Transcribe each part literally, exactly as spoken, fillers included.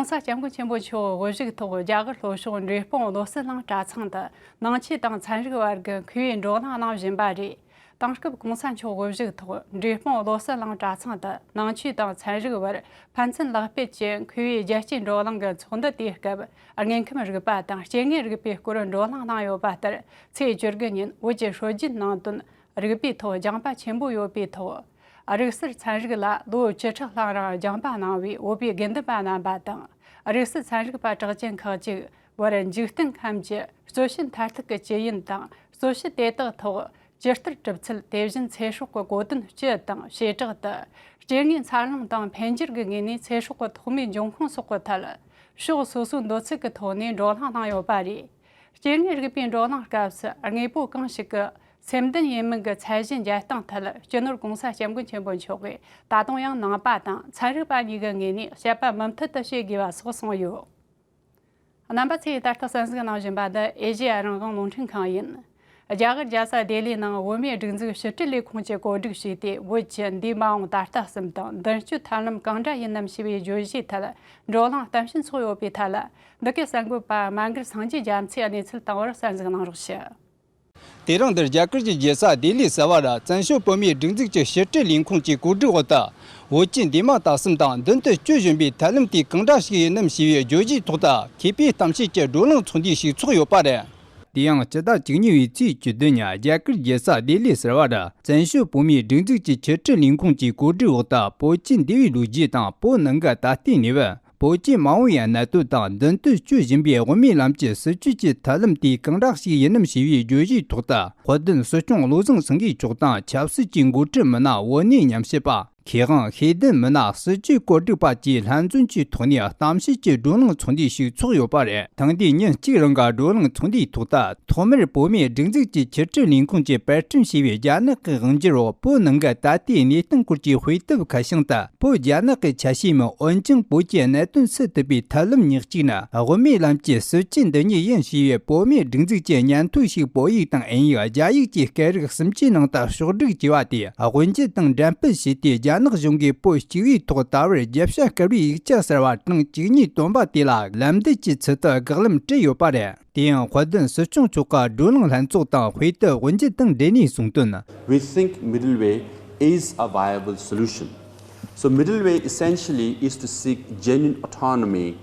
༸གོང་ས་༸སྐྱབས་མགོན་ཆེན་པོ་མཆོག་དབུ་བཞུགས་ཐོག་རྒྱ་གར་ལྷོ་ཕྱོགས་འབྲས་སྤུངས་བློ་གསལ་གླིང་གྲྭ་ཚང་དུ་ནང་ཆོས་དང་ཚན་རིག་བར་གྱི་མཁས་པའི་བགྲོ་གླེང་གནང་བཞིན་པ་རེད། དེང་སྐབས་༸གོང་ས་མཆོག་དབུ་བཞུགས་ཐོག་འབྲས་སྤུངས་བློ་གསལ་གླིང་གྲྭ་ཚང་དུ་ནང་ཆོས་དང་ཚན་རིག་བར་ཕན་ཚུན་ལེགས་སྤེལ་གྱི་མཁས་པའི་རྒྱལ་སྤྱིའི་བགྲོ་གླེང་གི་ཚོགས་འདུ་དེའི་སྐབས། དངོས་ཁམས་རིག་པ་དང་སྐྱེ་དངོས་རིག་པའི་སྐོར་བགྲོ་གླེང་གནང་ཡོད་པ་ལྟར། ཚེས་བཅུ་དགུ་ཉིན་བོད་ཀྱི་སྲོལ་རྒྱུན་ནང་དོན་རིག་པའི་ཐོག་སྦྱངས་པ་ཆེན་པོ་ཡོད་པའི་ཐོག་རིག་གསར་ཚན་རིག་ལ་ལོ་བཅུ་ཕྲག་ལྷག་རིང་སྦྱངས་པ་གནང་བའི་བོད་པའི་དགེ་འདུན་པ་རྣམ་པ་དང་། རིག་གསར་ཚན་རིག་པ་གྲགས་ཅན་ཁག་ཅིག་བར་འཇིག་རྟེན་ཁམས་ཀྱི་རྩོད་བཤད་མཐར་ཐུག་གི་ཇི་ཡིན་དང་། རྩོད་བཤད་དེ་དག་ཐོག་ཇི་ལྟར་གྲུབ་ཚུལ། དེ་བཞིན་ཚེ་སྲོག་གི་གོ་དོན་སྤྱི་དང་བྱེ་བྲག་ཏུ་སྐྱེ་དངོས་འཚར་ལོངས་དང་འཕེལ་འགྱུར་གྱི་ངོས་ནས་ཚེ་སྲོག་གི་ཐོག་མའི་འབྱུང་ཁུངས་སོགས་ཀྱི་ཐད། ཕྱོགས་སོ་སོའི་འདོད་ཚུལ་གྱི་ཐོག་ནས་བགྲོ་གླེང་གནང་ཡོད་པ་རེད། སྐྱེ་དངོས་རིག་པའི་བགྲོ་གླེང་སྐབས་སུ། དངོས་པོ་གང་ཞིག་གི་སེམས་ལྡན་ཡིན་མིན་གྱི་ཚད་གཞི་འཇལ་སྟངས་ཐད། སྤྱི་ནོར་༸གོང་ས་༸སྐྱབས་མགོན་ཆེན་པོ་མཆོག་གིས་ད་དུང་ཡང་ནང་པ་དང་ཚན་རིག་པ་གཉིས་ཀྱི་ངོས་ནས་དཔྱད་པ་མུ་མཐུད་དུ་བྱེད་དགོས་པ་སོགས་གསུངས་ཡོད། རྣམ་པ་ཚོས་ད་ལྟ་གསན་གཟིགས་གནང་བཞིན་པ་འདི་ཨེ་ཤེ་ཡ་རང་དབང་རླུང་འཕྲིན་ཁང་ཡིན། རྒྱ་གར་རྒྱལ་ས་ལྡི་ལིའི་ནང་བོད་མིའི་སྒྲིག་འཛུགས་ཕྱི་དྲིལ་ལས་ཁུངས་ཀྱིས་གོ་སྒྲིག་བྱས་ཏེ། བོད་ཀྱི་འདས་མ་འོངས་ད་ལྟ་གསུམ་དང་མདུན་སྐྱོད་ཐབས་ལམ་གང་འདྲ་ཡིན་ནམ་ཞེས་པའི་བརྗོད་གཞིའི་ཐད་བགྲོ་གླེང་གཏམ་བཤད་འཚོགས་ཡོད་པའི་ཐད། འདི་གའི་གསར་འགོད་པ་མ་གར་སངས་རྒྱས་རྒྱ་མཚོས་གནས་ཚུལ་བཏང་བར་གསན་གཟིགས་གནང་རོགས་ཞུ། དེ་རིང་འདིར་རྒྱ་གར་གྱི་རྒྱལ་ས་ལྡི་ལི་གསར་པར་བཙན་བྱོལ་བོད་མིའི་སྒྲིག་འཛུགས་ཀྱི་ཕྱི་དྲིལ་ལས་ཁུངས་ཀྱི་གོ་སྒྲིག་འོག་ཏུ། བོད་ཀྱི་འདས་མ་ད་གསུམ་དང་མདུན་དུ་སྐྱོད་བཞིན་པའི་ཐབས་ལམ་དེ་གང་འདྲ་ཞིག་ཡིན་ནམ་ཞེས་པའི་བརྗོད་གཞིའི་ཐོག་ཏུ་མཁས་པའི་གཏམ་བཤད་ཀྱི་བགྲོ་གླེང་ཚོགས་འདུ་ཞིག་འཚོགས་ཡོད་པ་རེད། དེ་ཡང་སྤྱི་ཟླ་བཅུ་གཉིས་པའི་ཚེས་བཅུ་བདུན་ཉིན་རྒྱ་གར་རྒྱལ་ས་ལྡི་ལི་གསར་པར་བཙན་བྱོལ་བོད་མིའི་སྒྲིག་འཛུགས་ཀྱི་ཕྱི་དྲིལ་ལས་ཁུངས་ཀྱི་གོ་སྒྲིག་འོག་ཏུ། བོད་ཀྱི་འདས་པའི་ལོ་རྒྱུས་དང་བོད་ནང་གི་ད་ལྟའི་གནས་བབ། བོད་ཀྱི་མ་འོངས་པའི་གནད་དོན་དང་མདུན་དུ་སྐྱོད་བཞིན་པའི་དབུ་མའི་ལམ་གྱི་སྲིད་བྱུས་ཀྱི་ཐབས་ལམ་དེ་གང་འདྲ་ཞིག་ཡིན་ནམ་ཞེས་པའི་བརྗོད་གཞིའི་ཐོག་ཏུ། དཔལ་ལྡན་སྲིད་སྐྱོང་བློ་བཟང་སེང་གེ་མཆོག་དང་ཆབ་སྲིད་ཀྱི་འགོ་ཁྲིད་མི་སྣ། བོད་གནས་ཉམས་ཞིབ་པ། མཁས་དབང་། ཤེས་ལྡན་མི་སྣ། སྲིད་བྱུས་བཀོད་སྒྲིག་པ་བཅས་ལྷན་འཛོམས་ཀྱི་ཐོག་ནས་གཏམ་བཤད་ཀྱི་བགྲོ་གླེང་ཚོགས་འདུ་ཞིག་འཚོགས་ཡོད་པ་རེད། ཐེངས་འདིའི་ཉིན་གཅིག་རིང་གི་བགྲོ་གླེང་ཚོགས་འདུའི་ཐོག་ཏུ། ཐོག་མར་བོད་མིའི་སྒྲིག་འཛུགས་ཀྱི་ཕྱི་དྲིལ་ལས་ཁུངས་ཀྱིས་པར་སྐྲུན་བྱས་པའི་རྒྱ་ནག་གི་དབང་སྒྱུར་འོག་བོད་ནང་གི་ད་ལྟའི་གནས་སྟངས་སྐོར་གྱི་དཔེ་དེབ་ཁ་བྱང་དུ། བོད་རྒྱ་ནག་གི་ཆ་ཤས་མིན། འོན་ཀྱང་བོད་ཀྱི་གནད་དོན་སེལ་ཐུབ་པའི་ཐབས་ལམ་ཉག་གཅིག་ནི་དབུ་མའི་ལམ་གྱི་སྲིད་བྱུས་འདི་ཉིད་ཡིན་ཞེས་པའི་བོད་མིའི་སྒྲིག་འཛུགས་ཀྱི་སྙན་ཐོ་ཞིག་བོད་ཡིག་དང་དབྱིན་ཡིག། རྒྱ་ཡིག་བཅས་སྐད་རིགས་སུམ་ཅུའི་ནང་དུ་ཕྱོགས་བསྒྲིགས་བྱས་པ་དེ་དབུ་འབྱེད་དང་འགྲེམས་སྤེལ་བྱས་ཏེ། རྒྱ་ནག་གཞུང་གིས་བོད་གཅིག་པུའི་ཐོག་ད་བར་བརྒྱ་ཆ་བརྒལ་བའི་ཡིག་ཆ་གསར་བ་གྲངས་བཅུ་གཉིས་བཏོན་པ་དེ་ལ་ལམ་འདེད་ཀྱི་ཚུལ་དུ་དགག་ལན་སྤྲད་ཡོད་པ་རེད། དེ་ཡང་དཔལ་ལྡན་སྲིད་སྐྱོང་མཆོག་གི་བགྲོ་གླེང་ལྷན་ཚོགས་དང་དཔེ་དེབ་དབུ་འབྱེད་དང་འབྲེལ་ནས་གསུངས་དོན། We think middle way is a viable solution. So middle way essentially is to seek genuine autonomy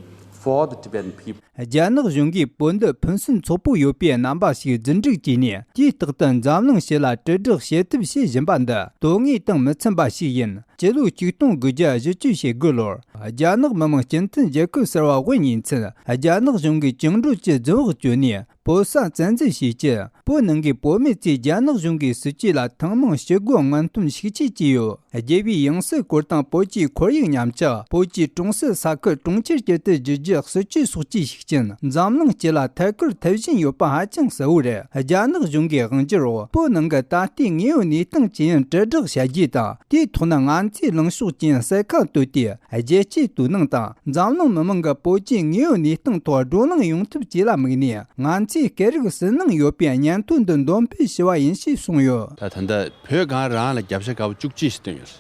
for the Tibetan people. རྒྱ་ནག་གཞུང་གིས་བོད་འདི་ཕུན་སུམ་ཚོགས་པོ་ཡོད་པའི་རྣམ་པ་ཞིག་རྫུན་སྒྲིག་བྱས་ནས། དུས་རྟག་ཏུ་འཛམ་གླིང་སྤྱི་ལ་དྲིལ་བསྒྲགས་བྱེད་ཐབས་བྱེད་བཞིན་པ་འདི་དོན་དངོས་དང་མི་འཚམ་པ་ཞིག་ཡིན། སྤྱི་ལོ་ཆིག་སྟོང་དགུ་བརྒྱ་བཞི་བཅུ་ཞེ་དགུ་ལོར། རྒྱ་ནག་མི་དམངས་སྤྱི་མཐུན་རྒྱལ་ཁབ་ཟེར་བ་དབུ་བརྙེས་ཚུན། རྒྱ་ནག་གཞུང་གིས་བཅིངས་འགྲོལ་གྱི་རྫུན་འོག་བཅོལ་ནས། བོད་ས་བཙན་འཛུལ་བྱས་རྐྱེན། བོད་ནང་གི་བོད་མི་ཚོས་རྒྱ་ནག་གཞུང་གི་སྲིད་བྱུས་ལ་ཐེངས་མང་ཞི་རྒོལ་ངང་འཐོམ་ཤུགས་ཆེ་བྱས་ཡོད། རྒྱལ་བའི་ཡང་སྲིད་སྐོར་དང་། བོད་ཀྱི་ཁོར་ཡུག་ཉམས་ཆག་བོད་ཀྱི་གྲོང་གསེབ་ས་ཁུལ་གྲོང་ཁྱེར་བཅས་དུ་བསྒྱུར་རྒྱུ་སྲིད་བྱུས་སོགས་ཀྱི་ཤུགས་རྐྱེན། འཛམ་གླིང་སྤྱི་ལ་ཐད་ཀར་ཐེབས་བཞིན་ཡོད་པ་ཧ་ཅང་གསལ་བོ་རེད། རྒྱ་ནག་གཞུང་གི་དབང་སྒྱུར་འོག་བོད་ནང་གི་ད་ལྟའི་དངོས་ཡོད་གནས་སྟངས་ཇི་ཡིན་དྲིལ་བསྒྲགས་བྱ་རྒྱུ་དང་། དེའི་ཐོག་ནས་ང་ཚོས་ལངས་ཕྱོགས་ཅི་ཡིན་གསལ་ཁ་བཏོད་དེ། རྒྱལ་སྤྱིའི་དོ་སྣང་དང་། འཛམ་གླིང་མི་མང་གི་བོད་ཀྱི་དངོས་ཡོད་གནས་སྟངས་ཐོག་བགྲོ་གླེང་ཡོང་ཐབས་བཅས་ལ་དམིགས་ནས། ང་ཚོས་སྐད་རིགས་ཕྱི་ནང་ཡོད་པའི་སྙན་ཐོ་འདི་འདོན་སྤེལ་ཞུ་བ་ཡིན་ཞེས་གསུངས་ཡོད། ད་ད་ལྟ་བོད་སྒང་རང་ལ་རྒྱབ་ཤ་དཀར་པོ་བཅུ་གཅིག་ཞིག་བཏོན་ཡོད།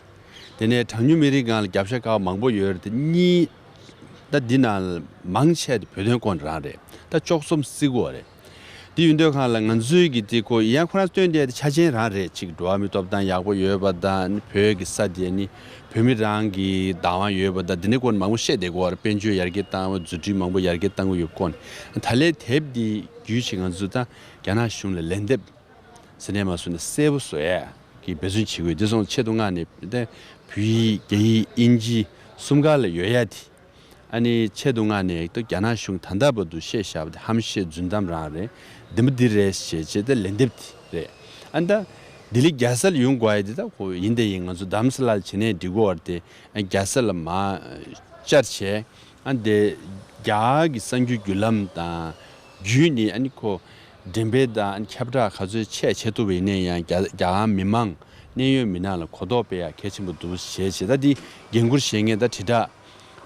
དེ་ནས་གྲངས་ཉུང་མི་རིགས་སྒང་ལ་རྒྱབ་ཤ་དཀར་པོ་མང་པོ་ཡོད་རེད། དེ་གཉིས། ད་འདི་ནང་ལ་མང་ཆེ་དེ་བོད་དོན་སྐོར་རང་རེད། ད་བཅུ་གསུམ་བརྩི་དགོས་རེད། དེ་ཡིན་དུས་སྒང་ལ་ང་ཚོའི་གི་དེ་ཁོ་ཡང་ཁོ་རང་སྟོན་བསྡད་དེ་ཆ་ཅན་རང་རེད། ཅིག་འགྲོ་བ་མིའི་ཐོབ་ཐང་ཡག་པོ་ཡོད་པ་དང་། བོད་ཀྱི་ས་དེ་ནི་བོད་མི་རང་གི་བདག་དབང་ཡོད་པ་དང་། འདི་ནི་སྐོར་མང་པོ་བཤད་བསྡད་ཀྱི་ཡོད་རེད། དཔལ་འབྱོར་ཡར་རྒྱས་བཏང་བ། རྫུ་འཕྲུལ་མང་པོ་ཡར་རྒྱས་བཏང་གི་ཡོད་པའི་སྐོར་ནས། ད་ལན་དེབ་འདི་བརྒྱུད་བྱས་ང་ཚོ་ད་རྒྱ་ནག་གཞུང་ལ་ལན་འདེབས་ཟེར་ནས་མ་བཟོས་ནས་གསལ་པོ་བཟོ་ཡ་གི་འབད་བརྩོན་བྱེད་དགོས། དེ་སོང་ཆེད་དུ་མངགས་ནས་ད་བོད་ཡིག་རྒྱ་ཡིག་དབྱིན་ཇི་གསུམ་ཀ་ལ་ཡོད་ཡ་དེ། ཨ་ནི་ཆེད་དུ་མངགས་ནས་ད་རྒྱ་ནག་གཞུང་ད་ལྟ་བར་དུ་བཤད་བཞག་པ་དེ་ཧམ་བཤད་རྫུན་གཏམ་རང་རེད། བདེན་པ་འདི་རེད་ཞེས་བྱས་ཏེ་ལན་འདེབས་དེ་རེད། ཨ་ནི་ད་ལྡི་ལི་རྒྱལ་ས་ལ་ཡོང་དགོས་ཡ་དེ་ད་ཁོ་ཡིན་དེ་ཡིན། ང་ཚོ་རྡ་རམ་ས་ལ་ལ་བྱས་ནས་འགྲིག་གི་ཡོད་རེད་དེ། ཨ་རྒྱལ་ས་ལ་མར་བཅར་བྱས། ཨ་ནི་དེ་རྒྱ་གར་གྱི་གསར་འགྱུར་བརྒྱུད་ལམ་དང་བརྒྱུད་ནས། ཨ་ནི་ཁོ་འགྲེམས་སྤེལ་དང་། ཨ་ནི་ཁྱབ་བསྒྲགས་ག་ཚོད་བྱས་བྱེད་ཐུབ་པ་ཡིན་ན་ཡང་། རྒྱ་རྒྱ་གར་མི་མང་གནད་ཡོད་མི་སྣ་ལ་གོ་རྟོགས་སྤེལ་ཡ་གལ་ཆེན་པོ་འདུག་ཞེས་བྱས། ད་འདི་འགན་འཁུར་བཞེས་མཁན་ད་དྲིལ་བསྒྲགས་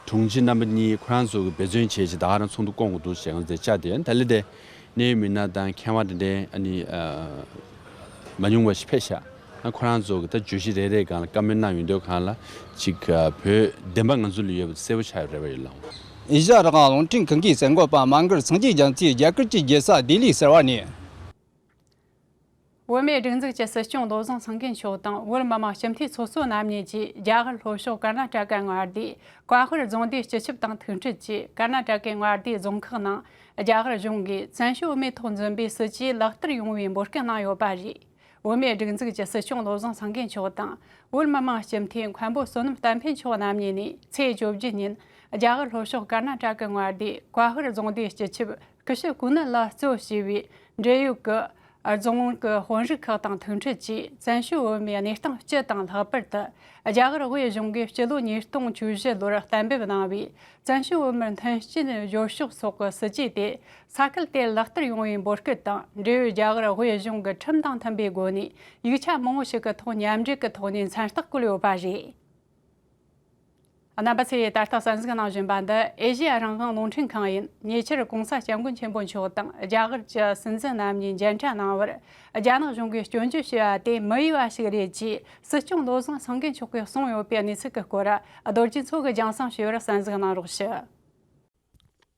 དྲུང་ཆེ་རྣམ་པ་གཉིས་ཁོ་རང་ཚོ་གིས་འབད་བརྩོན་བྱས་བྱས། ད་ག་རང་ཚོགས་འདུ་སྐོང་དགོས་འདུག་ཞེས་ང་ཚོ་དེ་བཅར་ཏེ། ཨ་ནི་ད་ལས་དེ་གནད་ཡོད་མི་སྣ་དང་མཁས་དབང་དེ་འདྲའི་ཨ་ནི་ཨ་མ་ཉུང་བ་ཞིག་ཕེབས་ཤག་ཨ་ཁོ་རང་ཚོ་གིས་ད་བརྗོད་གཞི་རེ་རེའི་སྒང་ལ་བཀའ་མོལ་གནང་ཡོང་དུས་སྒང་ལ་ཅིག་ཨ་བོད་བདེན་པ་ང་ཚོ་ལ་ཡོད་པ་གསལ་པོ་ཆགས་ཡོད་རེད་པ། ཡོད་ལགས། ཨེ་ཤ་ཡ་རང་དབང་རླུང་འཕྲིན་ཁང་གི་གསར་འགོད་པ་མ་མགར་སངས་རྒྱས་རྒྱ་མཚོས་རྒྱ་གར་གྱི་རྒྱལ་ས་ལྡི་ལི་ཟེར་བ་ནས། བོད་མིའི་སྒྲིག་འཛུགས་ཀྱི་སྲིད་སྐྱོང་བློ་བཟང་སེང་གེ་མཆོག་དང་བོད་མི་མང་སྤྱི་འཐུས་ཚོགས་གཙོ་རྣམ་གཉིས་ཀྱིས་རྒྱ་གར་ལྷོ་ཕྱོགས་ཀར་ན་ཊ་ཀ་མངའ་སྡེའི་ཀ་ཧུར་རྫོང་སྡེའི་སྤྱི་ཁྱབ་དང་ཐུག་འཕྲད་ཀྱིས། ཀར་ན་ཊ་ཀའི་མངའ་སྡེའི་རྫོང་ཁག་ནང་རྒྱ་གར་གཞུང་གིས་བཙན་བྱོལ་བོད་མིའི་ཐོག་འཛིན་པའི་སྲིད་ཇུས་ལག་བསྟར་ཡོང་བའི་འབོད་སྐུལ་གནང་ཡོད་པ་རེད། བོད་མིའི་སྒྲིག་འཛུགས་ཀྱི་སྲིད་སྐྱོང་བློ་བཟང་སེང་གེ་མཆོག་དང་བོད་མི་མང་སྤྱི་འཐུས་མཁན་པོ་བསོད་ནམས་བསྟན་འཕེལ་མཆོག་རྣམ་གཉིས་ནས་ཚེས་བཅོ་བརྒྱད་ཉིན་རྒྱ་གར་ལྷོ་ཕྱོགས་ཀར་ན་ཊ་ཀ་མངའ་སྡེའི་ཀ་ཧུར་རྫོང་སྡེའི་སྤྱི་ཁྱབ་སྐུ་ཞབས་ཀུ་ན་ལ་གཙོས་བྱས་པའི་འབྲེལ་ཡོད་ཀྱི་རྫོང་གི་དཔོན་རིགས་ཁག་དང་ཐུག་འཕྲད་ཀྱིས། བཙན་བྱོལ་བོད་མིའི་གནས་སྟངས་སྤྱི་དང་ལྷག་པར་དུ་རྒྱ་གར་དབུས་གཞུང་གིས་སྤྱི་ལོ་ཉིས་སྟོང་བཅུ་བཞི་ལོར་གཏན་འབེབས་གནང་བའི་བཙན་བྱོལ་བོད་མིར་མཐུན་རྐྱེན་སྦྱོར་ཕྱོགས་སོགས་ཀྱི་སྲིད་ཇུས་དེ་ས་ཁུལ་དེར་ལག་བསྟར་ཡོང་བའི་འབོད་སྐུལ་དང་འབྲེལ་ཡོད་རྒྱ་གར་དབུས་གཞུང་གི་ཁྲིམས་དང་མཐུན་པའི་སྒོ་ནས་ཡིག་ཆ་མང་པོ་ཞིག་གི་ཐོག་མཉམ་འབྲེལ་གྱི་ཐོག་ནས་མཚན་རྟགས་བཀོད་ཡོད་པ་རེད། རྣམ་པ་ཚོས་ད་ལྟ་གསན་གཟིགས་གནང་བཞིན་པ་འདི་ཨེ་ཤེ་ཡ་རང་དབང་རླུང་འཕྲིན་ཁང་ཡིན། ཉེ་ཆར་༸གོང་ས་༸སྐྱབས་མགོན་ཆེན་པོ་མཆོག་དང་རྒྱ་གར་གྱི་སྲིད་འཛིན་རྣམ་གཉིས་མཇལ་འཕྲད་གནང་བར་རྒྱ་ནག་གཞུང་གིས་སྐྱོན་བརྗོད་བྱས་པ་དེ་མི་འོས་པ་ཞིག་རེད་ཅེས་སྲིད་སྐྱོང་བློ་བཟང་སེང་གེ་མཆོག་གིས་གསུངས་ཡོད་པའི་གནས་ཚུལ་གྱི་སྐོར་རྡོ་རྗེ་མཚོ་གིས་རྒྱང་སྲིང་ཞུས་པར་གསན་གཟིགས་གནང་རོགས་ཞུ།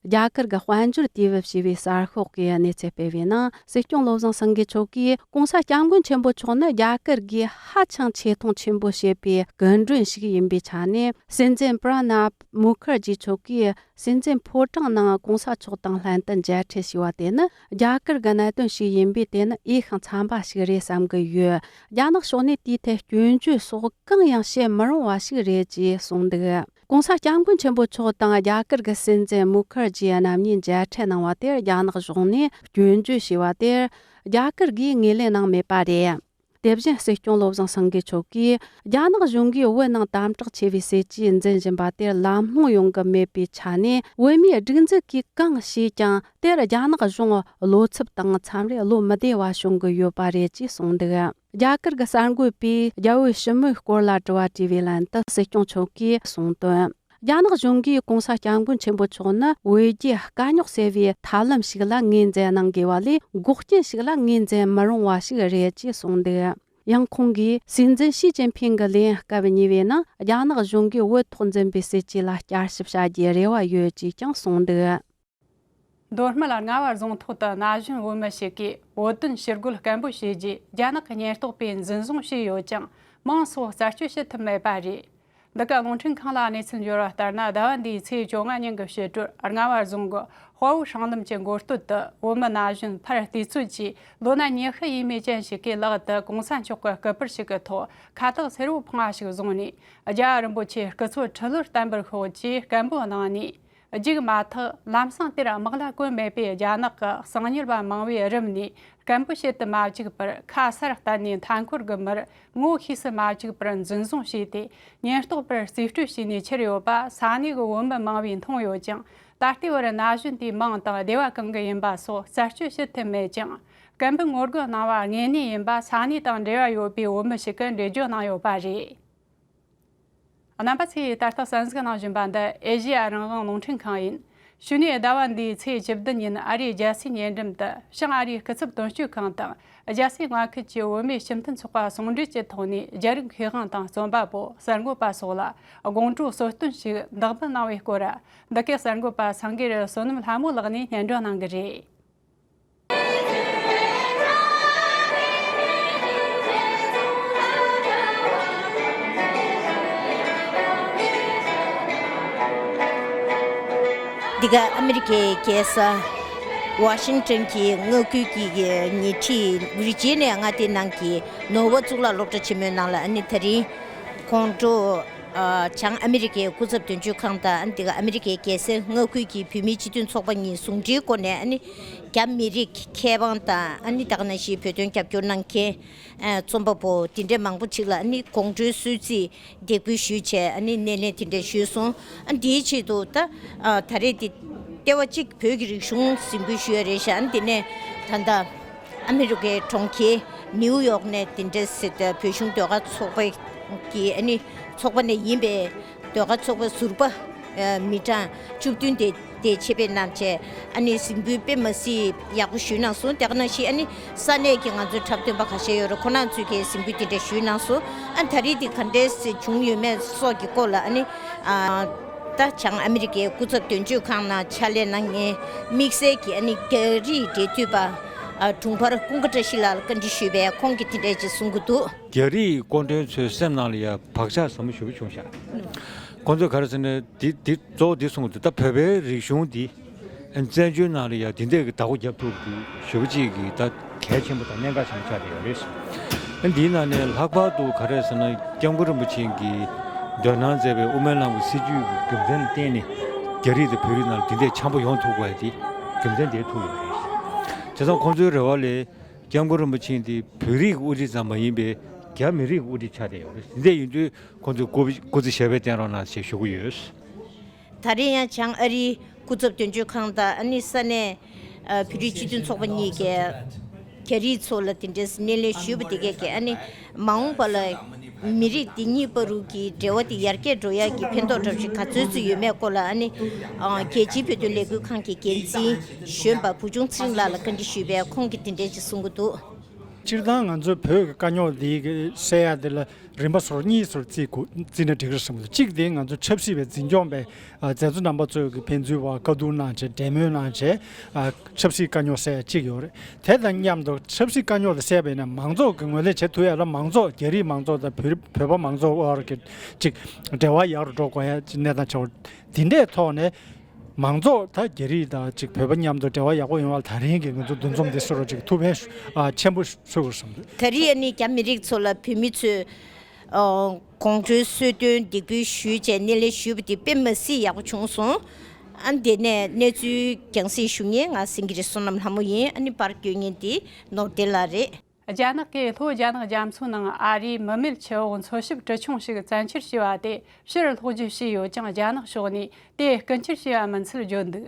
རྒྱ་གར་གྱི་དཔལ་འབྱོར་དུས་བབ་ཞེས་པའི་གསར་ཤོག་གིས་གནས་ཚུལ་སྤེལ་བའི་ནང་། སྲིད་སྐྱོང་བློ་བཟང་སེང་གེ་མཆོག་གིས་༸གོང་ས་༸སྐྱབས་མགོན་ཆེན་པོ་མཆོག་ནི་རྒྱ་གར་གྱི་ཧ་ཅང་ཆེ་མཐོང་ཆེན་པོ་བྱེད་པའི་སྐུ་མགྲོན་ཞིག་ཡིན་པའི་ཆ་ནས། སྲིད་འཛིན་པྲ་ནཱབ་མུ་ཁར་ཇི་མཆོག་གིས་སྲིད་འཛིན་ཕོ་བྲང་ནང་༸གོང་ས་མཆོག་དང་ལྷན་དུ་མཇལ་འཕྲད་བྱས་པ་དེ་ནི་རྒྱ་གར་གྱི་གནད་དོན་ཞིག་ཡིན་པས། དེ་ནི་འོས་ཤིང་འཚམ་པ་ཞིག་རེད་བསམ་གྱི་ཡོད། རྒྱ་ནག་ཕྱོགས་ནས་དེའི་ཐད་སྐྱོན་བརྗོད་སོགས་གང་ཡང་བྱེད་མི་རུང་བ་ཞིག་རེད་ཅེས་གསུངས་འདུག ༸གོང་ས་༸སྐྱབས་མགོན་ཆེན་པོ་མཆོག་དང་རྒྱ་གར་གྱི་སྲིད་འཛིན་མུ་ཁར་ཇི་རྣམ་གཉིས་མཇལ་འཕྲད་གནང་བ་དེར་རྒྱ་ནག་གཞུང་ནས་སྐྱོན་བརྗོད་བྱས་པ་དེར་རྒྱ་གར་གྱིས་ངོས་ལེན་གནང་མེད་པ་རེད། དེ་བཞིན་སྲིད་སྐྱོང་བློ་བཟང་སེང་གེ་མཆོག་གིས། རྒྱ་ནག་གཞུང་གིས་བོད་ནང་དམ་དྲག་ཆེ་བའི་སྲིད་ཇུས་འཛིན་བཞིན་པ་དེར་ལམ་ལྷོང་ཡོང་གི་མེད་པའི་ཆ་ནས། བོད་མིའི་སྒྲིག་འཛུགས་ཀྱིས་གང་བྱས་ཀྱང་། དེར་རྒྱ་ནག་གཞུང་བློ་འཚབ་དང་མཚམས་རེ་བློ་མི་བདེ་བ་བྱུང་གི་ཡོད་པ་རེད་ཅེས་གསུངས་འདུག་རྒྱ་གར་གྱི་གསར་འགོད་པས་རྒྱ་བོད་ཞི་མོལ་སྐོར་ལ་དྲི་བ་དྲིས་པའི་ལན་དུ། སྲིད་སྐྱོང་མཆོག་གིས་གསུངས་དོན། རྒྱ་ནག་གཞུང་གིས་༸གོང་ས་༸སྐྱབས་མགོན་ཆེན་པོ་མཆོག་ནི་བོད་རྒྱའི་དཀའ་རྙོག་སེལ་བའི་ཐབས་ལམ་ཞིག་ལ་ངོས་འཛིན་གནང་དགོས་པ་ལས། འགོག་རྐྱེན་ཞིག་ལ་ངོས་འཛིན་མི་རུང་བ་ཞིག་རེད་ཅེས་གསུངས་འདུག་ཡང་ཁོང་གིས། སྲིད་འཛིན་ཞི་ཅིན་ཕིང་གི་ལན་སྐབས་གཉིས་པའི་ནང་། རྒྱ་ནག་གཞུང་གིས་བོད་ཐོག་འཛིན་པའི་སྲིད་ཇུས་ལ་བསྐྱར་ཞིབ་བྱ་རྒྱུའི་རེ་བ་ཡོད་ཅེས་ཀྱང་གསུངས་འདུག་མདོ་སྨད་རྔ་བ་རྫོང་ཐོག་ཏུ་ན་གཞོན་བོད་མི་ཞིག་གིས་བོད་དོན་ཞི་རྒོལ་སྐད་འབོད་བྱས་རྗེས། རྒྱ་ནག་གི་ཉེན་རྟོག་པས་འཛིན་བཟུང་བྱས་ཡོད་ཅིང་། མིང་སོགས་རྩད་གཅོད་བྱེད་ཐུབ་མེད་པ་རེད། འདི་ག་རླུང་འཕྲིན་ཁང་ལ་གནས་ཚུལ་འབྱོར་བ་ལྟར་ན། ཟླ་བ་འདིའི་ཚེས་བཅོ་ལྔ་ཉིན་གྱི་ཕྱི་དྲོར་རྔ་བ་རྫོང་གི་དཔའ་བོ་སྲང་ལམ་གྱི་མགོ་སྟོད་དུ་བོད་མི་ན་གཞོན་ཕར་བལྟས་ཚོད་ཀྱིས་ལོ་ན་ཉི་ཤུ་ཡས་མས་ཅན་ཞིག་གིས་ལག་ཏུ་གོང་ས་མཆོག་གི་སྐུ་པར་ཞིག་གི་ཐོག་ཁ་བཏགས་སེར་པོ་ཕངས་པ་ཞིག་བཟུང་ནས། རྒྱལ་བ་རིན་པོ་ཆེའི་སྐུ་ཚེ་ཁྲི་ལོར་བརྟན་པར་ཤོག་ཅེས་སྐད་འབོད་གནང་ནས། རྒྱུགས་མ་ཐག་ལམ་སང་དེར་དམག་ལྭ་གོན་མེད་པའི་རྒྱ་ནག་གི་གསང་ཉུལ་བ་མང་བོས་རིམ་ནས་སྐད་འབོད་བྱེད་དུ་མ་བཅུག་པར། ཁ་གསར་གཏད་ནས་མཐའ་འཁོར་གྱི་མིར་ངོ་ཤེས་སུ་མ་བཅུག་པར་འཛིན་བཟུང་བྱས་ཏེ། ཉེན་རྟོག་པར་རྩིས་སྤྲོད་བྱས་ནས་ཁྱེར་ཡོད་པ་ས་གནས་ཀྱི་བོད་མི་མང་བས་མཐོང་ཡོད་ཅིང་། ད་ལྟའི་བར་ན་གཞོན་དེའི་མིང་དང་སྡེ་བ་གང་གི་ཡིན་པ་སོགས་རྩད་གཅོད་བྱེད་ཐུབ་མེད་ཅིང་། སྐད་འབོད་ངོ་རྒོལ་གནང་བ་དངོས་གནས་ཡིན་པ་ས་གནས་དང་འབྲེལ་བ་ཡོད་པའི་བོད་མི་ཞིག་གིས་འགྲེལ་བརྗོད་གནང་ཡོད་པ་རེད། རྣམ་པ་ཚོས་ད་ལྟ་གསན་གཟིགས་གནང་བཞིན་པ་འདི་ཨེ་ཤེ་ཡ་རང་དབང་རླུང་འཕྲིན་ཁང་ཡིན། གཞུག་ནས་ཟླ་བ་འདིའི་ཚེས་བཅུ་བདུན་ཉིན་ཨ་རིའི་རྒྱལ་སའི་ཉེ་འགྲམ་དུ་བྱང་ཨ་རིའི་སྐུ་ཚབ་དོན་གཅོད་ཁང་དང་རྒྱལ་སའི་མངའ་ཁུལ་གྱི་བོད་མིའི་སྤྱི་མཐུན་ཚོགས་པ་ཟུང་འབྲེལ་གྱི་ཐོག་ནས་རྒྱ་རིགས་མཁས་དབང་དང་རྩོམ་པ་པོ། གསར་འགོད་པ་སོགས་ལ་དགོང་དྲོ་གསོལ་སྟོན་ཞིག་བདག་སྤེལ་གནང་བའི་སྐོར། འདི་གའི་གསར་འགོད་པ་སངས་རྒྱས་བསོད་ནམས་ལྷ་མོ་ལགས་ནས་སྙན་སྒྲོན་གནང་གི་རེད། འདི་ག་ཨ་མི་རི་ཀའི་རྒྱལ་ས་ཝ་ཤིང་ཊོན་གྱི་མངའ་ཁུལ་གྱི་ཉེ་འཁྲིས་ཝི་ཇི་ནི་ཡ་མངའ་སྡེའི་ནང་གི་ནོ་བ་གཙུག་ལག་སློབ་གྲྭ་ཆེན་མོའི་ནང་ལ། ཨ་ནི་ད་རིང་དགོང་དྲོ། ཨ། བྱང་ཨ་མི་རི་ཀའི་སྐུ་ཚབ་དོན་གཅོད་ཁང་དང་། ཨ་ནི་འདི་ག་ཨ་མི་རི་ཀའི་རྒྱལ་སའི་མངའ་ཁུལ་གྱི་བོད་མིའི་སྤྱི་མཐུན་ཚོགས་པ་གཉིས་ཟུང་འབྲེལ་སྒོ་ནས། ཨ་ནི་རྒྱ་མི་རིགས་མཁས་དབང་དང་། ཨ་ནི་ད་ག་ནང་བཞིན་བོད་དོན་རྒྱབ་སྐྱོར་གནང་མཁན། ཨ། རྩོམ་པ་པོ་དེ་འདྲའི་མང་པོ་ཅིག་ལ། ཨ་ནི་དགོང་དྲོའི་གསོལ་ཚིགས་འདེགས་འབུལ་ཞུས་བྱས། ཨ་ནི་སྣེ་ལེན་དེ་འདྲ་ཞུས་སོང་། ཨ། འདིའི་ཆེད་དུ་ད། ཨ། ད་རེས་འདི་ལྟེ་བ་གཅིག་བོད་ཀྱི་རིག་གཞུང་གཟིགས་འབུལ་ཞུས་ཡ་རེད་ཤག་ཨ་ནི་དེ་ནས་ད་ལྟ་ཨ་མི་རི་ཀའི་གྲོང་ཁྱེར་ནིའུ་ཡོག་ནས་དེ་འདྲ་ཟེར་ཏེ། བོད་གཞུང་ཟློས་གར་ཚོགས་པའི་གི་ཨ་ནི་ཚོགས་པ་ནས་ཡིན་པའི་ཟློས་གར་ཚོགས་པའི་ཟུར་པ། ཨ། མི་གྲངས་བཅུ་བདུན་དེ་དེ་ཆེད་ཕེབས་གནང་བྱས། ཨ་ནི་གཟིགས་འབུལ་དཔེ་མ་སྲིད་ཡག་པོ་ཞུས་གནང་སོང་། དེ་ག་ནང་བཞིན་ཨ་ནི་ས་གནས་ཀྱི་ང་ཚོའི་འཁྲབ་སྟོན་པ་ཁ་ཤས་ཡོད་རེད། ཁོ་རང་ཚོས་ཀྱིས་གཟིགས་འབུལ་དེ་འདྲ་ཞུས་གནང་སོང་། ཨ། ད་རེས་དེ་ག་འདྲས་བྱུང་ཡོད་མེད་སོགས་ཀྱི་སྐོར་ལ། ཨ་ནི། ཨ། ད་བྱང་ཨ་མི་རི་ཀའི་སྐུ་ཚབ་དོན་གཅོད་ཁང་ནང་ཕྱག་ལས་གནང་མཁན་དམིགས་བསལ་གྱི་ཨ་ནི་རྒྱ་རིགས་འབྲེལ་མཐུད་པ་ཨ་དྲུང་འཕར་ཀུན་དགའ་བཀྲ་ཤིས་ལགས་ལ་བཀའ་འདྲི་ཞུས་པས་ཁོང་གིས་དེ་འདྲས་ཅིག་གསུང་གི་འདུག་རྒྱ་རིགས་སྐུ་མགྲོན་ཚོའི་སེམས་ནང་ལ་ཡང་བག་ཆགས་ཟབ་མོ་ཞེ་པོ་བྱུང་ཤག་ཁོང་ཚོས་ག་རེ་ཟེར་ན་འདི་འདི་གཙོ་བོ་འདི་གསུང་གི་འདུག་ད་བོད་པའི་རིག་གཞུང་འདི་བཙན་བྱོལ་ནང་ལ་ཡང་འདི་འདྲས་ཀྱི་བདག་པོ་རྒྱབ་ཐུབ་འདི་ཞེ་པོ་ཅིག་གི་ད་གལ་ཆེན་པོ་དང་གནད་འགག་ཆེན་པོ་ཆགས་བསྡད་ཡོད་རེད། ཨ་འདིའི་ནང་ནས་ལྷག་པར་དུ་ག་རེ་ཟེར་ན་སྐྱབས་མགོན་རིན་པོ་ཆེ་གིས་འདོན་གནང་མཛད་པའི་དབུ་མའི་ལམ་གྱི་སྲིད་བྱུས་ཀྱི་རྒྱུ་མཚན་ལ་བརྟེན་ནས་རྒྱ་རིགས་དང་བོད་རིགས་ནང་ལ་འདི་འདྲས་འཆམ་པོ་ཡོང་ཐུབ་དགོས་ཡ་དེ་རྒྱུ་མཚན་དེ་ཐུག་ཡོད་རེད། བྱས་ཙང་ཁོང་ཚོའི་རེ་བ་ལས་སྐྱབས་མགོན་རིན་པོ་ཆེ་འདི་བོད་རིགས་ཀྱི་དབུ་ཁྲིད་ཙམ་མ་ཡིན་པའི་རྒྱ་མི་རིགས་ཀྱི་དབུ་ཁྲིད་ཆགས་བསྡད་ཡོད་རེད། འདི་འདྲས་ཡིན་དུས་ཁོང་ཚོས་སྐུ་སྐུ་ཚེ་ཞབས་པད་བརྟན་རོགས་གནང་ཞེས་ཞུ་གི་ཡོད། ད་རེས་ཡང་བྱང་ཨ་རིའི་སྐུ་ཚབ་དོན་གཅོད་ཁང་དང་ཨ་ནི་ས་གནས་ཨ་བོད་རིགས་སྤྱི་མཐུན་ཚོགས་པ་གཉིས་ཀྱིས་རྒྱ་རིགས་ཚོ་ལ་དེ་འདྲའི་སྣེ་ལེན་ཞུས་པ་དེ་གས་ཀྱིས་ཨ་ནི་མ་འོངས་པ་ལ་མི་རིགས་འདི་གཉིས་བར་དུ་གི་འབྲེལ་བ་དེ་ཡར་རྒྱས་འགྲོ་ཡག་གི་ཕན་ཐོགས་འདྲ་ཞིག་ག་ཚོད་ཚོད་ཡོད་མེད་སྐོར་ལ་ཨ་ནི་ཨ་རྒྱལ་སྤྱིའི་བོད་དོན་ལས་འགུལ་ཁང་གི་འགན་འཛིན་གཞོན་པ་བུ་ཆུང་ཚེ་རིང་ལགས་ལ་བཀའ་འདྲི་ཞུས་པས་ཁོང་གིས་དེ་འདྲའི་ཅིག་གསུང་གི་འདུག་སྤྱིར་བཏང་ང་ཚོའི་བོད་ཀྱི་དཀའ་རྙོག་འདི་གི་སེལ་ཡ་འདི་ལ་རིམ་པ་སོར་གཉིས་སོར་བརྩི་དགོས་བརྩིས་ན་འགྲིག་རེད་བསམ་གི་འདུག་གཅིག་དེ་ང་ཚོ་ཆབ་སྲིད་པའི་འཛིན་སྐྱོང་པས་ཨ་མཛད་གཙོ་རྣམ་པ་ཚོས་ཀྱི་ཕན་ཚུན་བར་བཀའ་བསྡུར་གནང་བྱས་འབྲེལ་མོལ་གནང་བྱས་ཨ་ཆབ་སྲིད་དཀའ་རྙོག་སེལ་ཡ་གཅིག་ཡོད་རེད། དེ་དང་མཉམ་དུ་ཆབ་སྲིད་དཀའ་རྙོག་དེ་སེལ་བ་ཡིན་ན་མང་ཚོགས་ཀྱི་ངོས་ལེན་བྱེད་ཐུབ་ཡ་ལ་མང་ཚོགས་རྒྱ་རིགས་མང་ཚོགས་དང་བོད་བོད་པ་མང་ཚོགས་དབར་གྱི་ཅིག་འབྲེལ་བ་ཡག་རུ་འགྲོ་དགོས་ཡ་གནས་སྟངས་ཆགས་པ་འདི་འདྲའི་ཐོག་ནས། མང་ཚོགས་ད་རྒྱ་རིགས་དང་ཅིག་བོད་པ་མཉམ་དུ་འབྲེལ་བ་ཡག་པོ་ཡོང་བ་ལ་ད་རིང་གི་ང་ཚོ་འདུ་འཛོམས་འདི་བཟོ་འདྲ་ཅིག་ཐུགས་ཕན་ཨ་ཆེན་པོ་གསོས་དགོས་བསམ་འདུག་ད་རེས་ཨ་ནི་རྒྱ་མི་རིགས་ཚོ་ལ་བོད་མི་ཚོས་ཨ་དགོང་དྲོའི་གསོལ་སྟོན་འདེགས་འབུལ་ཞུས་བྱས་སྣེ་ལེན་ཞུས་པ་དེ་དཔེ་མ་སྲིད་ཡག་པོ་བྱུང་སོང་། ཨ་འདི་ནས་གནས་ཚུལ་རྒྱང་སྲིང་ཞུ་མཁན་ང་སེང་གེ་རི་བསོད་ནམས་ལྷ་མོ་ཡིན། ཨ་ནི་པར་བསྐྱོན་མཁན་དེ་ནོར་བདེ་ལགས་རེད། རྒྱ་ནག་གིས་ལྷོ་རྒྱ་ནག་རྒྱ་མཚོའི་ནང་ཨ་རིའི་མི་མེད་ཆུ་འོག་འཚོལ་ཞིབ་གྲུ་ཆུང་ཞིག་བཙན་འཁྱེར་བྱས་པ་དེ་ཕྱིར་སློག་རྒྱུ་བྱས་ཡོད་ཀྱང་། རྒྱ་ནག་ཕྱོགས་ནས་དེ་རྐུ་འཁྱེར་བྱས་པ་མིན་ཚུལ་བརྗོད་འདུག་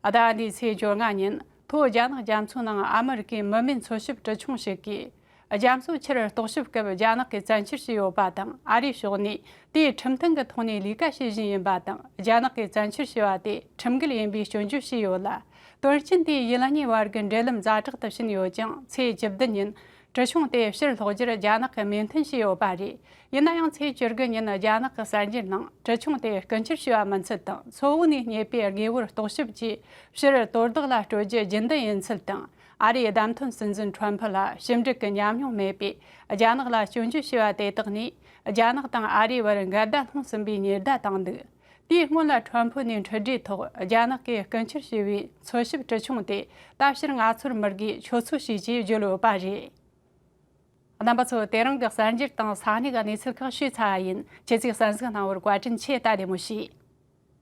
ཟླ་བ་འདིའི་ཚེས་བཅོ་ལྔ་ཉིན་ལྷོ་རྒྱ་ནག་རྒྱ་མཚོའི་ནང་ཨ་མི་རི་ཀའི་མི་མེད་འཚོལ་ཞིབ་གྲུ་ཆུང་ཞིག་གིས་རྒྱ་མཚོ་ཕྱིར་རྟོག་ཞིབ་སྐབས་རྒྱ་ནག་གིས་བཙན་འཁྱེར་བྱས་ཡོད་པ་དང་། ཨ་རིའི་ཕྱོགས་ནས་དེའི་ཁྲིམས་མཐུན་གྱི་ཐོག་ནས་ལས་ཀ་བྱེད་བཞིན་ཡིན་པ་དང་། རྒྱ་ནག་གིས་བཙན་འཁྱེར་བྱས་པ་དེ་ཁྲིམས་འགལ་ཡིན་པའི་སྐྱོན་བརྗོད་བྱས་ཡོད་ལ། དོན་རྐྱེན་དེས་ཡུལ་གཉིས་བར་གྱི་འབྲེལ་ལམ་ཛ་དྲག་ཏུ་ཕྱིན་ཡོད་ཅིང་། ཚེས་བཅུ་བདུན་ཉིན་གྲུ་ཆུང་དེ་ཕྱིར་སློག་རྒྱུར་རྒྱ་ནག་གིས་མོས་མཐུན་བྱས་ཡོད་པ་རེད། ཡིན་ན་ཡང་ཚེས་བཅུ་དགུ་ཉིན་རྒྱ་ནག་གི་གསར་འགྱུར་ནང་གྲུ་ཆུང་དེ་རྐུ་འཁྱེར་བྱས་པ་མིན་ཚུལ་དང་། མཚོ་འོག་ནས་རྙེད་པའི་དངོས་པོར་རྟོག་ཞིབ་ཀྱིས་ཕྱིར་དོ་བདག་ལ་སྤྲོད་རྒྱུ་རྒྱུན་ལྡན་ཡིན་ཚུལ་དང་། ཨ་རིའི་བདམས་ཐོན་སྲིད་འཛིན་ཁྲོམ་ཕུ་ལ་ཞིབ་འབྲི་གི་ཉམས་མྱོང་མེད་པས། རྒྱ་ནག་ལ་སྐྱོན་བརྗོད་བྱས་པ་དེ་དག་ནས་རྒྱ་ནག་དང་ཨ་རིའི་བར་འགལ་ཟླ་སློང་ཟིན་པའི་ཉེན་བརྡ་བཏང་འདུག་དེའི་སྔོན་ལ་ཁྲོམ་ཕུ་ནས་འཕྲུལ་འབྲས་ཐོག་རྒྱ་ནག་གིས་རྐུ་འཁྱེར་བྱས་པའི་འཚོལ་ཞིབ་གྲུ་ཆུང་དེ་ད་ཕྱིར་ང་ཚོར་མི་དགོས། ཁྱོད་ཚོ་བྱོས་ཅེས་བརྗོད་ཡོད་པ་རེད། རྣམ་པ་ཚོ། དེ་རིང་གི་གསར་འགྱུར་དང་ས་གནས་ཀྱི་གནས་ཚུལ་ཁག་ཞུས་ཚར་བ་ཡིན། ཁྱེད་ཚོས་གསན་གཟིགས་གནང་བར་བཀའ་དྲིན་ཆེ། ད་བདེ་མོ་བྱོས།